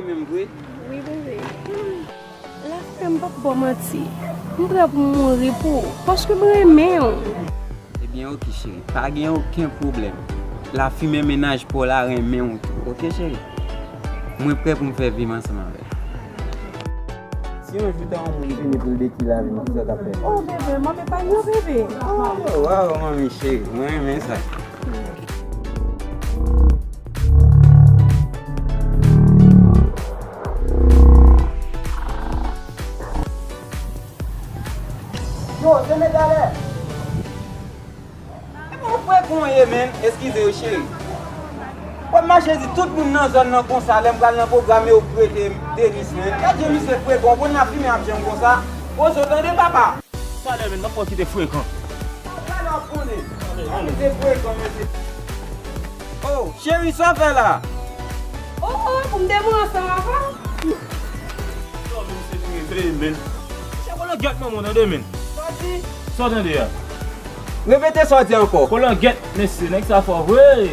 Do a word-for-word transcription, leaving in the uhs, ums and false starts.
Menm vre? Wi, bebe. Lafimen, m p ap ba w manti. M prè pou m mouri pou ou, paske m renmen w. Ebyen, oke, cheri. Pa gen okenn pwoblèm. Lafimen, mennaj pa w la renmen w tou. Oke, cheri? Mwen prè pou m fè vi m ansanm avè l. Si yon jou ta yon moun vini pou l detwi lavi m, kisa w t ap fè? Oh, bebe, manmi pa yon bebe. Oh, waw, manmi cheri, mwen renmen sa. Yo, se medalè. Epa w frekan w ye, menn. Eskize yo, cheri. W ap mache di tout moun nan zòn nan konsa, lè m pral nan pwogram yo, w ap rele Denis, menn. Gad jan misye frekan, w konn lafimen ap janm konsa. Poze w tande, papa. Talè, menn, n ap fè w kite frekan. Talè w ap konnen. Gad misye frekan, mesye. Oh, cheri, sa w fè la? Oh, oh, pou m te mouri ansanm avè w? Non, menn, se vre, vre, menn. Chè kolongyèt manman w tande, menn. Sa w di? Sa w tande a? Repete sa w di ankò. Kolongyèt, mesye, nèg sa fò vre.